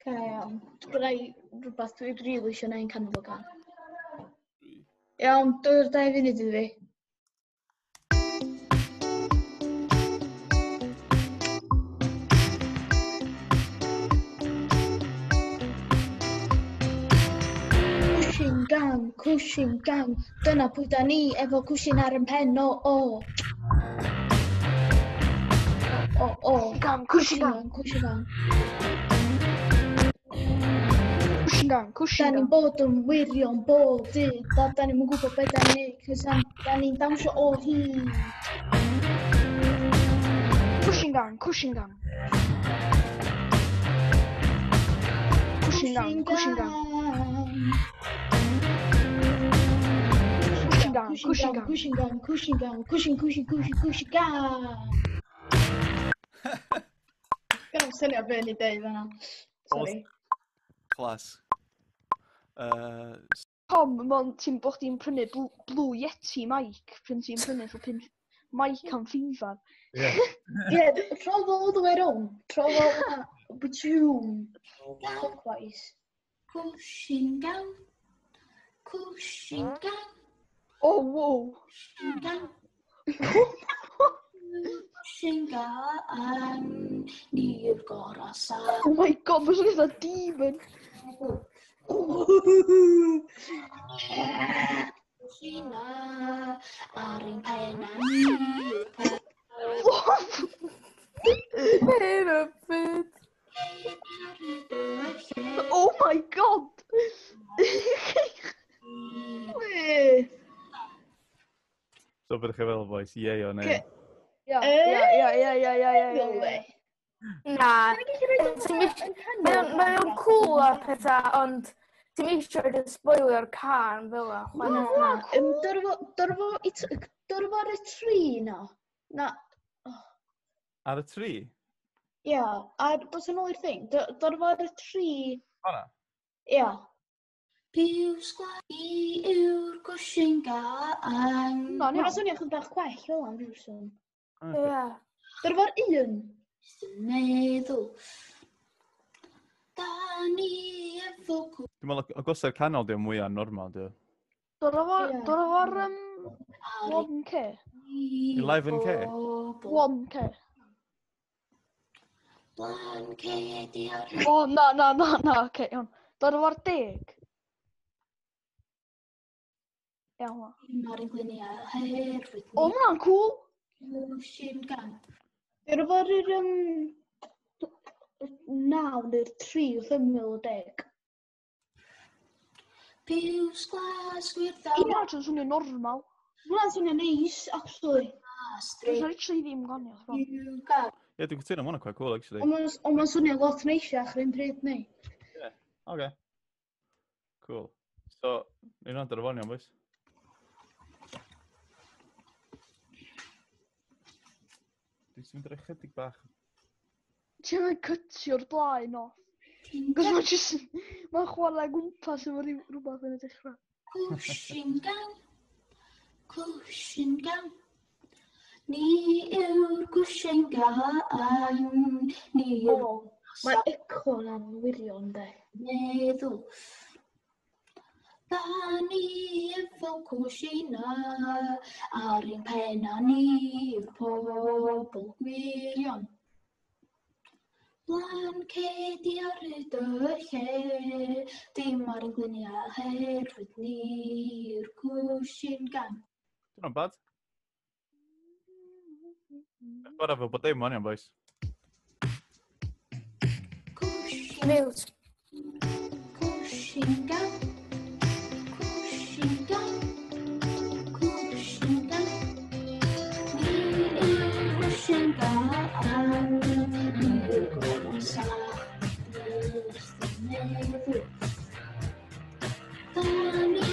Ca iawn. Byddai rhywbeth dwi rili eisiau gwneud yn canol y gan. Iawn, dwy'r 2 funud iddi fi. Cwshing gang, cwshing gang. Dyna pwy da ni efo cwshin ar yn pen, o, o. O, o, o. Gang, cwshing gang. Cwshing gang. Cwshing gang, Da cwshing ni'n gang. bod yn wirion bob dydd, da ni'n gwybod beth da ni'n neud, cos da ni'n dawnsio o hyd. Cwshing gang, cwshing gang. Cwshing gang, cwshing gang. Cwshing gang, cwshing gang. Cwshing gang, cwshing gang, cwshing, cwshing, cwshing, cwshing gang. Gael syniad be ni deud fan'na. Sorry. Class. Tom, mon ti'n bod chdi'n prynu Blue Yeti mic, pryn ti'n prynu flipping mic am FIFA. Yeah. Yeah, tro fo all the way round. Tro fo between. Clockwise. Cwshing gang. Cwshing gang. Oh, wow. Cwshing gang. Cwshing gang. Ni'r gorau sa. Oh my God, mae'n swnio fatha demon. Cwshina ar ein pen a ni. What? Hyn o byd. Oh my God. Weh. So beth chi fel, boys? Yay o neu? Oce. Ia, ia, ia, ia, ia, ia, ia, Fel ia. we. Na. Gallu roid o Ti'n yn canol Mae o'n cool a pethau, ond ti'n eisiau rhaid spoilio'r can fel o. Na, na. Dyrfo ar y tri na. Na, Ar y tri? ia. A dos yn ôl i'r thing. Dyrfo ar y tri. Honna? Ia. Piws gwaith yw'r cwshing gang. Na, Mae'n iawn. swnio chydig bach gwell fel am rhywswn. Oce. Ie. Dyrfo'r un. Meddwl. Da ni efo Dwi'n meddwl, agosa'r canol di'n mwyaf normal, di. Dod Ie. o'r 1K. 11K? 1K. Blancedi ar O, na, na, na, na, oce, iawn. Dod o'r 10. Iawn. wa. ar ein gliniau oherwydd O, ma' hwnna'n cool. Cwshing gang. Dyrfo'r yr 9 neu'r 3 wrth ymyl y 10. Piws glas gwyrdd Ie, hwnna'n swnio normal. Hwnna'n swnio neis, actually. a Dwi'n stryd literally ddim gwaniaeth. bron. yw gang. Ie, dwi'n cytuno, ma' hwnna'n quite cool, actually. Ond mae'n swnio lot neisiach yr un pryd ni. Oce. Cool. So, ni'n rhan ar y fonion, boys. Dwi'n mynd ar ychydig bach. Ti'n mynd cytio'r blaen off. Cos mae'n just... Mae'n chwarae gwmpas efo rhywbeth yn y dechrau. Cwshing gang. Cwshing gang. Ni yw'r cwshing gang. Ni yw'r O, mae'r echo na'n wirion, de. meddwl. Da ni efo cwshina ar ein pen a ni yw'r pobl gwirion. Blancedi ar y lle, dim ar ein gliniau oherwydd ni yw'r cwshing gang. Dwi'n bad. Chwarae fel bod dim onion, boys. Cwshing, Mute. Cwshing gang. Cwshing gang. Cwshing gang. Ni yw'r cwshing gang. Ni yw'r gorau saff. Wrth y meddwl. Da ni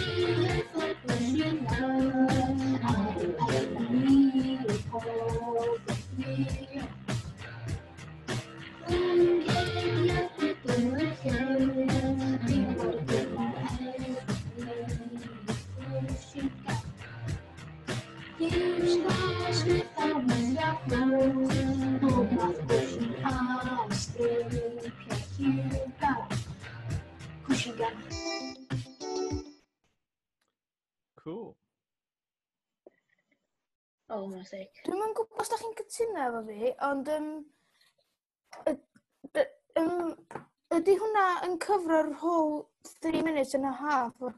efo cwshing gang. Ar ein pen ni yw'r pobl gwirion. Blancedi ar y lle, dim ar y gliniau oherwydd ni yw'r cwshing gang. Piws glas gwyrdd a wyth bob math Cool. Oh, mae'n sick. Dwi'm yn gwybod os da chi'n cytuno efo fi, ond ydy hwnna yn cyfro'r whole 3 minutes and a half o'r